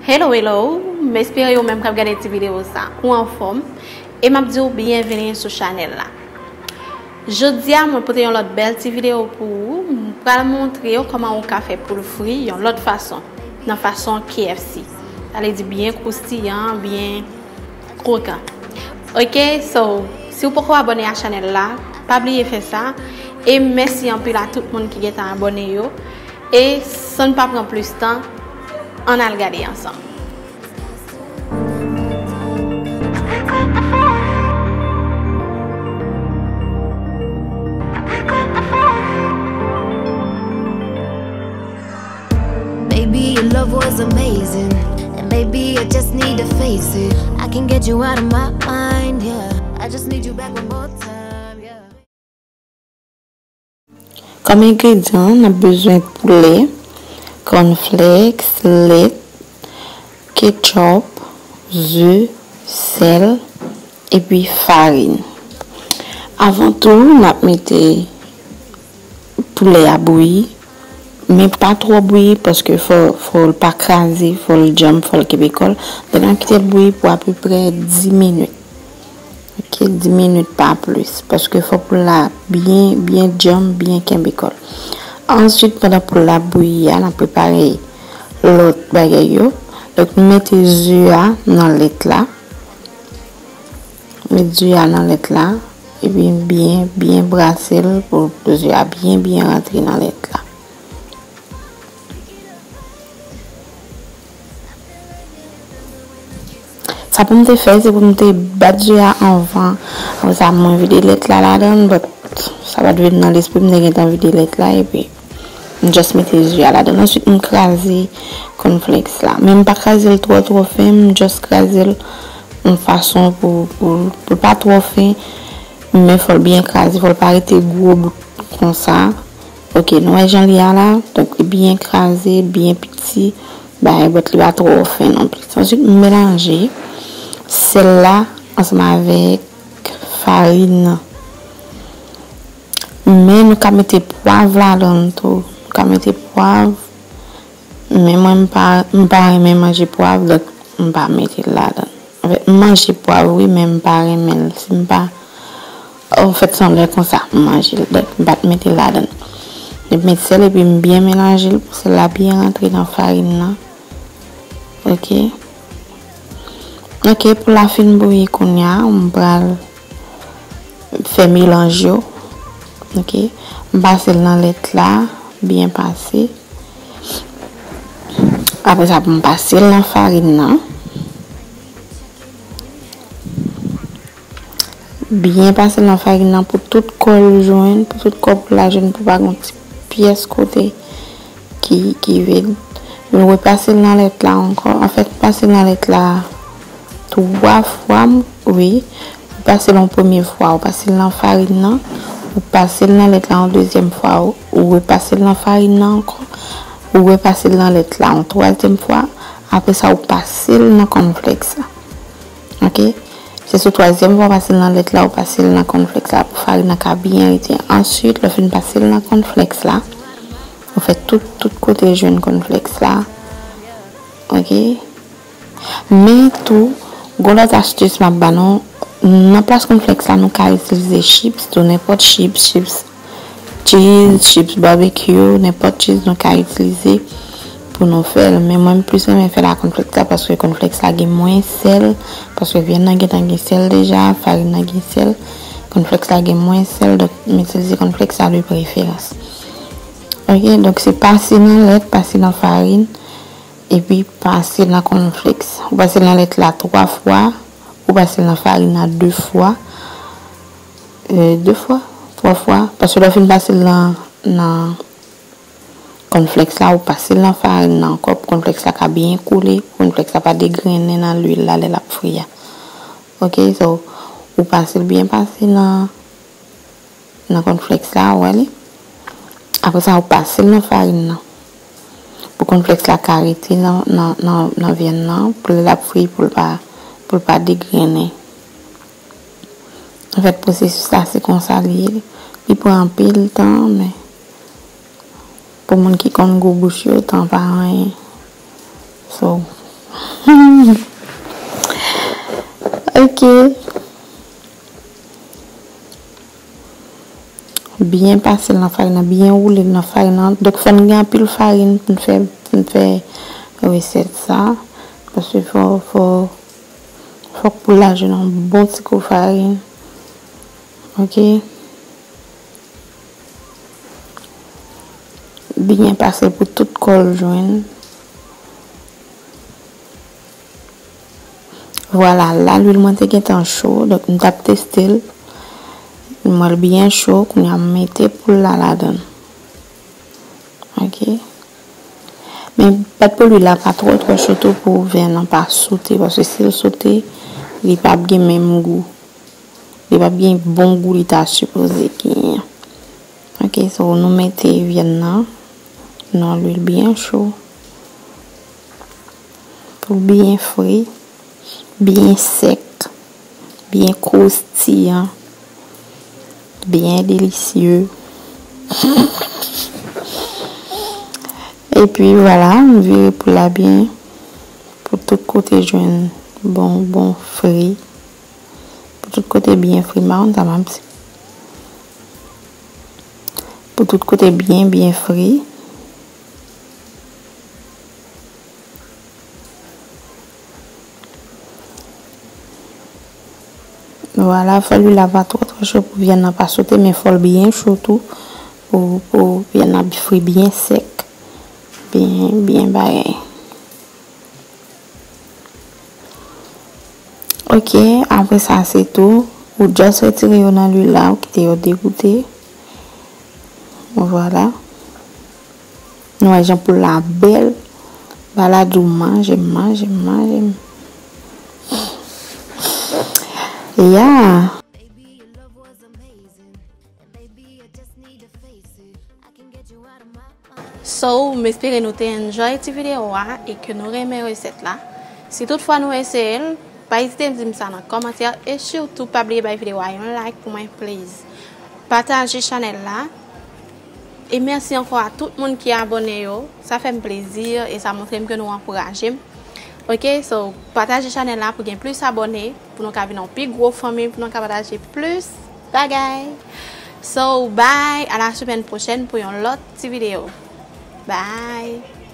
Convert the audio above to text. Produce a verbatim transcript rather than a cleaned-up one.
Hello, hello! M espere ou menm k ap gade ti videyo sa, ou anfòm. E m ap di w byenveni sou chanèl la. Jodi a, mwen pote yon lòt bèl ti videyo pou ou. M pral montre w kòman ou ka fè poul fri yon lòt fason, nan fason K F C. Sa vle di byen kwoustiyan, byen krokan. Ok, so, si w poko abòne a chanèl la, pa bliye fè sa. E mèsi anpil a tout moun ki gentan abòne yo. E san n pa pran plis tan, ann al gade ansanm. Maybe your love was amazing, and maybe I just need to face it. I can get you out of my mind, yeah. I just need you back one more time, yeah. Kòm engredyan, n ap bezwen poulè, kònflèks, lèt, ketchup, ze, sèl, epi farin. Avan tou, n ap mete poulè a bouyi, men pa twò bouyi paske fò, fò l pa kraze, fò l djanm, fò l kenbe kò l. Donk, n ap kite l bouyi pou apeprè dis minit. Ok, dis minit pa plis, paske fò poul la byen, byen djanm, byen kenbe kò l. Answit, pandan poul la bouyi a, n ap prepare lòt bagay yo. Donk, nou mete ze a nan lèt la. Met ze a nan lèt la, epi byen, byen brase l pou, pou ze a byen, byen rantre nan lèt la. Sa pou m te fè, se pou m te bat ze a anvan. Apre sa, mwen vide lèt la ladan l, but sa pa t vin nan lespri m, m te gentan vide lèt la, epi m just mete ze a ladan l. Answit, m kraze kònflèks la. Men m pa kraze l twò, twò fen, m just kraze l yon fason pou, pou, pou l pa twò fen, men fò l byen kraze, fò l pa rete gwo bout konsa. Ok, nou wè jan li a la. Donk, li byen kraze, byen piti. Bagay bòt li pa twò fen non plis. Answit, m melanje sèl la ansanm avèk farin nan. Men nou ka mete pwav ladan l tou. Nou ka mete pwav. Men mwen, m pa, m pa renmen manje pwav, donk m pa mete l ladan l. Anfèt, m manje pwav wi, men m pa renmen l. Si m pa, anfèt, se yon lè konsa m manje l, donk m pa t mete l ladan l. M met sèl epi m byen melanje l pou sèl la byen rantre nan farin nan. Ok. Ok, poul la fin bouyi kounye a, m pral fè melanj yo. Ok. M pase l nan lèt la, byen pase. Apre sa, pou m pase l nan farin nan. Byen pase l nan farin nan pou tout kò l jwenn, pou tout kò poul la jwenn, pou pa gen yon ti pyès kote ki, ki vid. Nou repase l nan lèt la ankò. Anfèt, pase l nan lèt la twa fwa, wi. Ou pase l yon premye fwa, ou pase l nan farin nan, ou pase l nan lèt la yon dezyèm fwa, ou, ou repase l nan farin nan ankò, ou repase l nan lèt la yon twazyèm fwa, apre sa ou pase l nan kònflèks la. Ok? Se sou twazyèm fwa ou pase l nan lèt la, ou pase l nan kònflèks la pou farin nan ka byen rete. Answit, lè w fin pase l nan kònflèks la, ou fè tout, tout kote jwenn kònflèks la. Ok? Men tou, gon lòt astis m ap ba nou, nan plas kònflèks la, nou ka itilize chips tou, nenpòt chips, chips cheese, chips barbecue, nenpòt cheese nou ka itilize pou nou fè l. Men mwen, m plis renmen fè l ak kònflèks la, paske kònflèks la gen mwens sèl, paske vyann nan gentan gen sèl deja, farin nan gen sèl, kònflèks la gen mwens sèl, donk m itilize kònflèks la de preferans. Ok, donk se pase nan lèt, pase nan farin, epi pase nan kònflèks. Ou pase l nan lèt la twa fwa, ou pase l nan farin nan de fwa. E, de fwa, twa fwa. Paske lè w fin pase l nan, nan kònflèks la, ou pase l nan farin nan ankò pou kònflèks la ka byen koule, pou kònflèks la pa degrennen nan lwil la lè l ap fri a. Ok, so, ou pase l byen pase nan, nan kònflèks la, ou wè li. Apre sa, ou pase l nan farin nan. Pou kònflèks la ka rete nan, nan, nan, nan vyann nan, pou lè l ap fri, pou l pa, pou l pa degrennen. Anfèt, pwosesis la, se konsa li ye. Li pran anpil tan, men pou moun ki konn gou bouch yo, tan pa anyen. So, Ok. Byen pase l nan farin nan, byen woule l nan farin nan. Donk, fò n gen anpil farin pou n fè, pou n fè resèt sa. Paske fò, fò, fòk pou l la jwenn yon bon ti kou farin. Ok. Byen pase l pou tout kò l jwenn. Vwala, la, lwil mwen te gentan cho, donk m t ap teste l. M wè l byen cho, kounye a m mete poul la ladan l. Ok. Men bat pou lwil la pa twò, twò cho tou pou vyann nan pa sote, paske si l sote, li p ap gen menm gou. Li p ap gen bon gou li ta sipoze genyen. Ok, so nou mete vyann nan nan lwil byen cho. Pou byen fri, byen sèk, byen kroustiyan, byen delisye. Epi vwala, m vire poul la byen pou tout kote jwenn bon, bon fri. Pou tout kote byen fri, m pa konn sa m ap di. Pou tout kote byen, byen fri. Vwala, fò lwil la pa twò, twò cho pou vyann nan pa sote, men fò l byen cho tou pou, pou vyann nan fri byen sèk, byen, byen bagay. Ok, apre sa se tou, ou just retire yo nan lwil la, ou kite yo degoute. Vwala. Nou wè jan poul la bèl. Bala di w manje, manje, manje. Yeah. So, m espere nou te enjoy ti videyo a e ke nou renmen resèt la. Si toutfwa nou eseye l, pa ezite di m sa nan kòmantè e sitou pa bliye bay videyo a yon like pou mwen, please. Pataje chanèl la. E mèsi ankò a tout moun ki abòne yo. Sa fè m plezi e sa montre m ke nou ankouraje m. Ok, so pataje chanèl la pou gen plis abòne, pou nou ka vin yon pi gwo fanmi, pou nou ka pataje plis bagay. So, bye, a la semèn pwochèn pou yon lòt ti videyo. Bye.